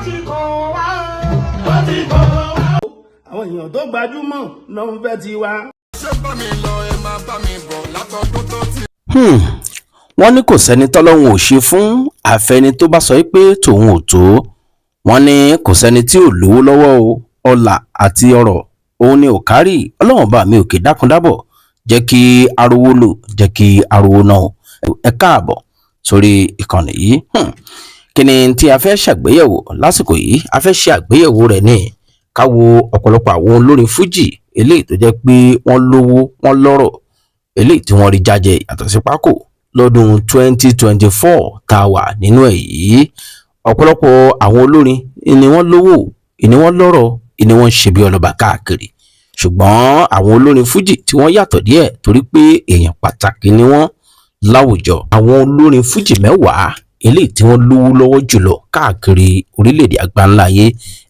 Ti kàn wá ó ti kàn wá. Àwọn èèyàn tó gbajúmọ̀ náà ń fẹ́ tiwa. Ṣé bá mi lọ, ẹ máa bá mi bọ̀ látọdún tó ti. Wọ́n ní kò sẹ́ni tọ́lọ́run ò ṣe fún, àfẹni tó bá sọ pé tòun ò tó. Wọ́n ní kò sẹ́ni tí ò lówó lọ́wọ́ o. Ọlá àti ọrọ̀ òun ni ò kárì. Ọlọ́run bá mi òkè dákúndábọ̀ jẹ́ kí arówó lò, jẹ́ kí arówó náà. Ẹ káàbọ̀ sórí ìkànnì yìí. Kí ni tí a fẹ́ ṣàgbéyẹ̀wò lásìkò yìí? A fẹ́ ṣe àgbéyẹ̀wò rẹ̀ ní ká wo ọ̀pọ̀lọpọ̀ àwọn olórin fújì eléyìí tó jẹ́ pé wọ́n lówó, wọ́n lọ́rọ̀, eléyìí tí wọ́n rí jájẹ yàtọ̀ sí pákó lọ́dún 2024 tá a wà nínú ẹ̀ yìí. Ọ̀pọ̀lọpọ̀ àwọn olórin ni wọ́n lówó, ni wọ́n lọ́rọ̀, ni wọ́n ń ṣe bí ọlọ́ba káàkiri, ṣùgbọ́n àwọn olórin fújì tí wọ́n yàtọ̀ díẹ̀ torí pé èèyàn pàtàkì ni wọ́n láwùjọ. Àwọn olórin fújì 10 eléyìí tí wọ́n lówó lọ́wọ́ jùlọ káàkiri orílẹ̀-èdè àgbáńlá ayé,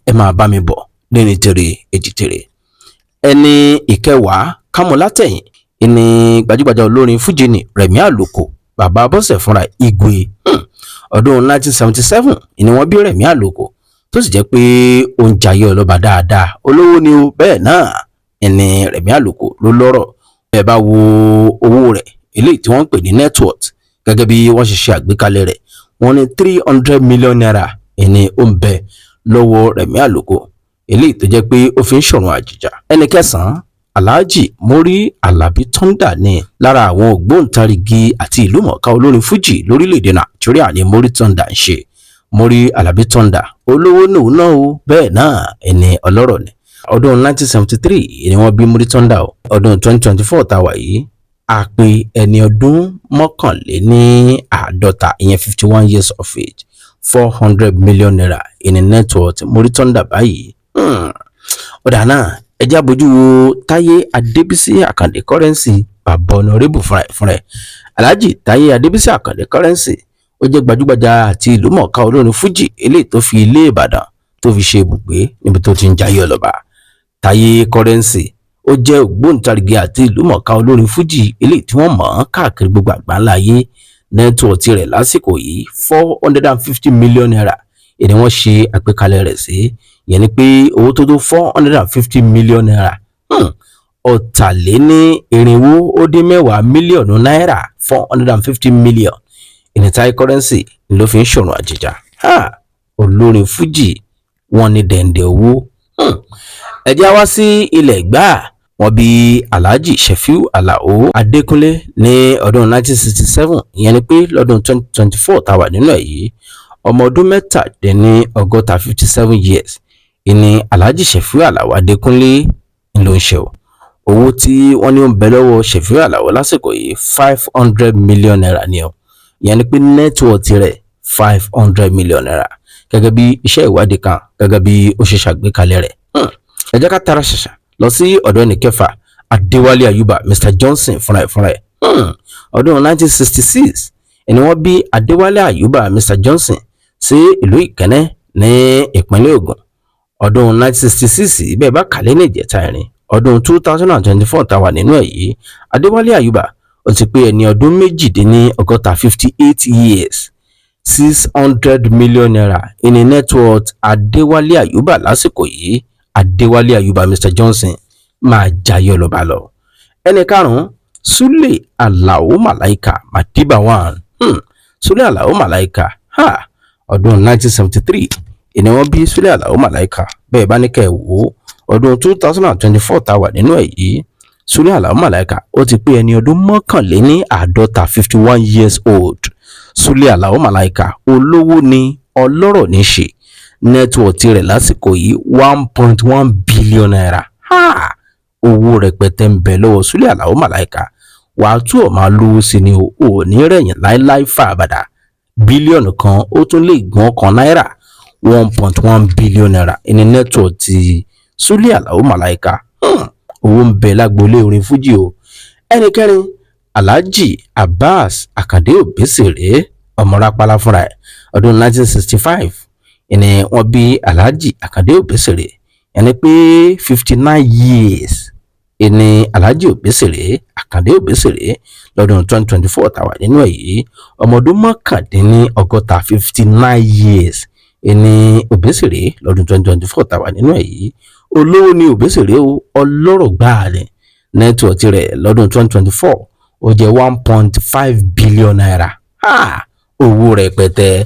ẹ máa bá mi bọ̀ lẹ́ni tèrè èjì tèrè. Ẹni ìkẹwàá kámọ́látẹ̀yìn ní gbajúgbajà olórin fújì ní Rẹ̀mí Àlùkò, bàbá bọ́sẹ̀ fúnra igwe. Ọdún 1977 ni wọ́n bí Rẹ̀mí Àlùkò, tó sì jẹ́ pé ó ń jayé ọlọ́ba dáadáa. Olówó ni ó, bẹ́ẹ̀ náà ẹni Rẹ̀mí Àlùkò ló lọ́rọ̀. Ẹ bá wo owó rẹ̀ eléyìí tí wọ́n ń pè ní net worth, gẹ́gẹ́ bí wọ́n ṣe ṣe àgbékalẹ̀ rẹ̀, wọ́n ní ₦300 million ẹni ó ń bẹ lọ́wọ́ Rẹ̀mí Àlùkò, eléyìí tó jẹ́ pé ó fi ń ṣọ̀run àjìjà. Ẹni kẹsàn-án, Alhaji Muri Alabi Thunder ní lára àwọn ògbóǹtarìgì àti ìlúmọ̀ọ́ká olórin fújì lórílẹ̀‐èdè Nàìjíríà ní Muri Thunder ń ṣe. Muri Alabi Thunder, olówó nòun náà o, bẹ́ẹ̀ náà ẹni ọlọ́rọ̀ ni. Ọdún 1973 ni wọ́n bí Muri Thunder o. Ọdún 2024 tá a wà yìí, a pé ẹni ọdún 51, ìyẹn 51 years of age. ₦400 million ìní net worth Muri Thunder báyìí. Ọ̀dà náà, ẹ jẹ́ abojú wo Táyé Adébísí Àkàndé Currency, bàbá honourable fúnra ẹ̀ fúnra ẹ̀. Alhaji Táyé Adébísí Àkàndé Currency, ó jẹ́ gbajúgbajà àti ìlúmọ̀ọ́ká olórin fújì eléyìí tó fi ilé Ìbàdàn tó fi ṣe ibùgbé níbi tó ti ń jayé ọlọ́ba. Táyé Currency, ó jẹ́ ògbóǹtarìgì àti ìlúmọ̀ọ́ká olórin fújì eléyìí tí wọ́n mọ̀ ọ́n káàkiri gbogbo àgbáńlá ayé. Net worth rẹ̀ lásìkò yìí, ₦450 million èdè wọ́n ṣe àgbékalẹ̀ rẹ̀ sí, ìyẹn ni pé owó tó tó ₦450 million, 210 mílíọ̀nù náírà, 450 million ìní Táyé Currency ló fi ń ṣọ̀run àjèjà. Olórin fújì wọn ní dẹ̀ǹdẹ̀ owó. Ẹ já wá sí ilẹ̀ gbà wọ́n bí Alhaji Shefiu Alao Adékúnlé ní ọdún 1967, ìyẹn ni pé lọ́dún 2024 tá a wà nínú ẹ̀ yìí, ọmọ ọdún 67, 57 years, ìní Alhaji Shefiu Alao Adékúnlé ló ń ṣe o. Owó tí wọ́n ní ó ń bẹ lọ́wọ́ Shefiu Alao lásìkò yìí, ₦500 million ni o, ìyẹn ni pé net worth rẹ̀, ₦500 million, gẹ́gẹ́ bí iṣẹ́ ìwádìí kan gẹ́gẹ́ bí ó ṣe ṣàgbékalẹ̀ rẹ̀. Ẹ jẹ́ ká tara ṣàṣà lọ sí ọ̀dọ̀ ẹnì kẹfà, Adéwálé Ayuba, Mr Johnson fúnra ẹ̀ fúnra ẹ̀. Ọdún 1966 ẹni wọ́n bí Adéwálé Ayuba, Mr Johnson, sí ìlú Ìkẹ́nnẹ́ ní ìpínlẹ̀ Ògùn. Ọdún 1966 bẹ́ẹ̀ bá kàlẹ́ ní ìjẹta ẹ̀rin, ọdún 2024 tá a wà nínú ẹ̀ yìí, Adéwálé Ayuba ó ti pé ẹni ọdún 68, 58 years. ₦600 million ìní net worth Adéwálé Ayuba lásìkò yìí. Adéwálé Ayuba, Mr Johnson, máa jayé ọlọ́ba lọ. Ẹni karùn-ún, Sule Alao Malaika, Madiba One. Sule Alao Malaika, ha, ọdún 1973 ìní wọ́n bí Sule Alao Malaika. Bẹ́ẹ̀ bá ní kẹ́ ẹ̀ wò ó, ọdún 2024 tá a wà nínú ẹ̀ yìí, Sule Alao Malaika ó ti pé ẹni ọdún 51, 51 years old. Sule Alao Malaika, olówó ni, ọlọ́rọ̀ ní ṣe. Net worth rẹ̀ lásìkò yìí, ₦1.1 billion. Ha! Owó rẹpẹtẹ ń bẹ lọ́wọ́ Sule Alao Malaika. Wàá tú ọ̀ máa lówó sí ni o, ò ní rẹ̀yìn láéláé fà àbàdà. Bílíọ̀nù kan ó tún lé ìgbọ̀n kan náírà, ₦1.1 billion ìní net worth ti Sule Alao Malaika. Owó ń bẹ lágboolé orin fújì o. Ẹnì kẹrin, Alhaji Abbas Akande Obesere, ọmọrápálá fúnra ẹ̀. Ọdún 1965 ìní wọ́n bí Alhaji Akande Obesere, ẹni pé 59 years ìní Alhaji Obesere, Akande Obesere, lọ́dún 2024 tá a wà nínú ẹ̀ yìí, ọmọ ọdún 69, 59 years. Ẹni Òbésèré lọ́dún 2024 tá a wà nínú ẹ̀ yìí, olówó ni Òbésèré o, ọlọ́rọ̀ gbáà ni. Net worth rẹ̀ lọ́dún 2024, ó jẹ́ ₦1.5 billion. Ha! Owó rẹpẹtẹ,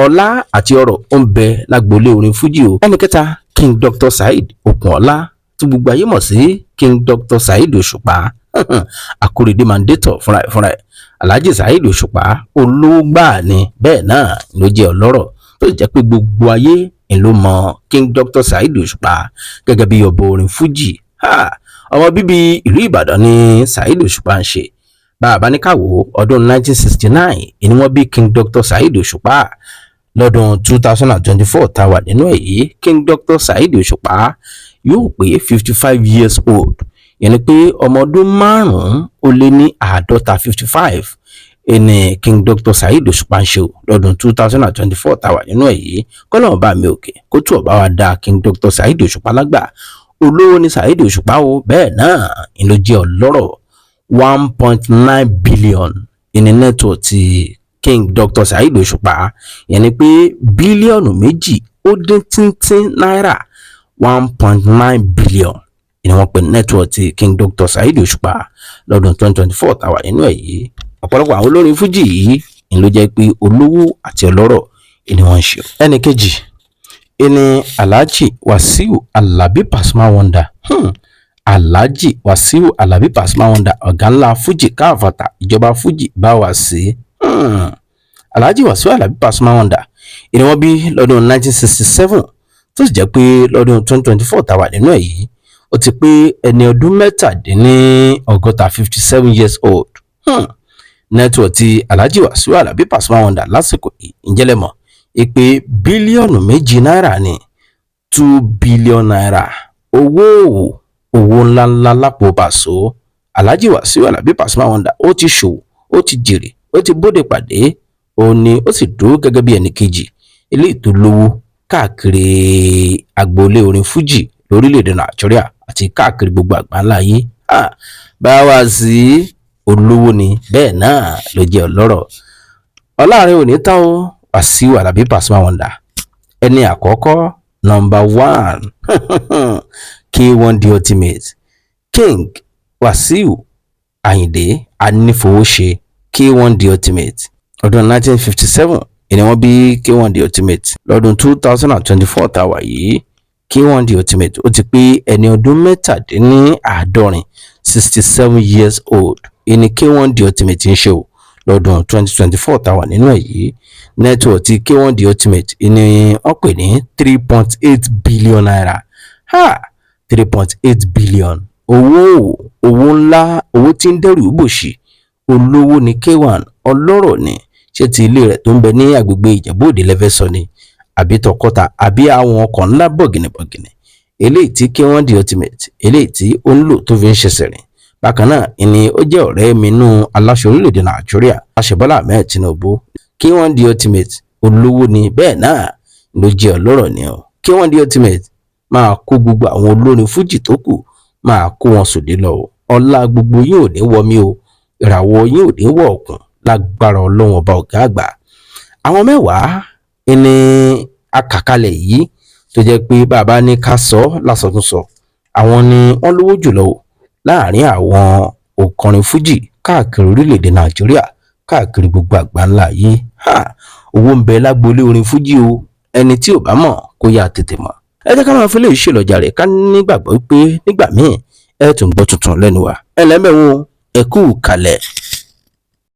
ọlá àti ọrọ̀ ó ń bẹ lágboolé orin fújì o. Ẹnì kẹta, King Dr Saheed Okunola, tí gbogbo ayé mọ̀ sí King Dr Saheed Òṣùpá, Akóredé Mandator fúnra ẹ̀ fúnra ẹ̀. Alhaji Saheed Òṣùpá, olówó gbáà ni, bẹ́ẹ̀ náà ló jẹ́ ọlọ́rọ̀, tó sì jẹ́ pé gbogbo ayé ń ló mọ King Dr Saheed Òṣùpá gẹ́gẹ́ bí ọba orin fújì. Ha! Ọmọ bíbí ìlú Ìbàdàn ni Saheed Òṣùpá ń ṣe. Bá a bá ní ká wò, ọdún 1969 ni wọ́n bí King Dr Saheed Òṣùpá. Lọ́dún 2024 tá a wà nínú ẹ̀ yìí, King Dr Saheed Òṣùpá yóò pé 55 years old, yẹn ni pé ọmọ ọdún 55, 55 ẹni King Dr Saheed Òṣùpá ń ṣe o lọ́dún 2024 tá a wà nínú ẹ̀ yìí. Kọ́lọ́run bá mi òkè kó tù ọ̀ bá wa dá King Dr Saheed Òṣùpá lágbà. Olówó ni Saheed Òṣùpá o, bẹ́ẹ̀ náà ni ló jẹ́ ọlọ́rọ̀. 1.9 billion ìní net worth ti King Dr Saheed Òṣùpá, yẹn ni pé bílíọ̀nù 2 ó dín tíntín náírà, 1.9 billion ni wọ́n pè net worth ti King Dr Saheed Òṣùpá lọ́dún 2024 tá a wà nínú ẹ̀ yìí. Ọ̀pọ̀lọpọ̀ àwọn olórin fújì yìí ni ló jẹ́ pé olówó àti ọlọ́rọ̀ ni wọ́n ń ṣe. Ẹnì kejì ẹni Alhaji Wasiu Alabi Pasuma Wonder. Alhaji Wasiu Alabi Pasuma Wonder, ọ̀gá ńlá fújì káfàtà, ìjọba fújì bá wà sí. Alhaji Wasiu Alabi Pasuma Wonder ìní wọ́n bí lọ́dún 1967, tó sì jẹ́ pé lọ́dún 2024 tá a wà nínú ẹ̀ yìí, ó ti pé ẹni ọdún 67, 57 years old. Net worth ti Alhaji Wasiu Alabi Pasuma Wonder lásìkò yìí, ǹjẹ́ lẹ mọ̀ pé bílíọ̀nù 2 náírà ní, ₦2 billion? Owó owó ńláńlá lápò Pàṣọ. Alhaji Wasiu Alabi Pasuma Wonder, ó ti ṣòwò, ó ti jèrè, ó ti bóde pàdé, ó ní ó sì dúró gẹ́gẹ́ bí ẹnì kejì eléyìí tó lówó káàkiri agboolé orin fújì lórílẹ̀‐èdè Nàìjíríà àti káàkiri gbogbo àgbáńlá ayé. Báwa sí, olówó ni, bẹ́ẹ̀ náà ló jẹ́ ọlọ́rọ̀. Ọláàrin ò ní tán o. Wasiu Alabi Pasuma Wonder, ẹni àkọ́kọ́, number one, K1 The Ultimate, King Wasiu Ayinde Anífowóṣe, K1 The Ultimate. Ọdún 1957 ni wọ́n bí K1 The Ultimate. Lọ́dún 2024 tá a wà yìí, K1 The Ultimate ó ti pé ẹni ọdún 67, 67 years old ìní K1 The Ultimate ń ṣe o lọ́dún 2024 tá a wà nínú ẹ̀ yìí. Net worth ti K1 The Ultimate ni wọ́n pè ní ₦3.8 billion. Ha! 3.8 billion, owó owó ńlá, owó tí ń dẹ́rù bòṣì. Olówó ni K1, ọlọ́rọ̀ ni. Ṣé ti ilé rẹ̀ tó ń bẹ ní agbègbè Ìjẹ̀bú Òde lẹ́fẹ́ sọ ni, àbí tọkọta, àbí àwọn ọkọ̀ ńlá bọ̀gìnìbọ̀gìnì eléyìí tí K1 The Ultimate eléyìí tí ó ń lò tó fi ń ṣẹ̀ṣẹ̀ rìn? Bákan náà ni ó jẹ́ ọ̀rẹ́ mi nú aláṣẹ orílẹ̀-èdè Nàìjíríà, aṣẹ Bọ́lá Ahmed Tinubu. K1 The Ultimate, olówó ni, bẹ́ẹ̀ náà ló jẹ́ ọlọ́rọ̀ ni o. K1 The Ultimate, máa kó gbogbo àwọn olórin fújì tó kù, máa kó wọn sòdí lọ o. Ọlá gbogbo yín ò ní wọmi o, ìràwọ̀ yín ò ní wọ̀ ọ̀kùn lágbára Ọlọ́run Ọba ọ̀gá àgbà. Àwọn 10 ẹni akàkalẹ̀ yìí tó jẹ́ pé bàbá ní ká sọ lásọtúnsọ, àwọn ni wọ́n lówó jùlọ o láàrin àwọn òkọrin fújì káàkiri orílẹ̀-èdè Nàìjíríà, káàkiri gbogbo àgbáńlá yìí. Owó ń bẹ lágboolé orin fújì o. Ẹni tí ò bá mọ̀, kó yá tètè mọ̀. Ẹ jẹ́ ká máa fi lè ṣèlọ́jà rẹ̀, ká nígbàgbọ́ pé nígbà míì ẹ tún gbọ́ tuntun lẹ́nu wa. Ẹ lẹ́mẹ̀wọ̀n, ẹ kú kalẹ̀.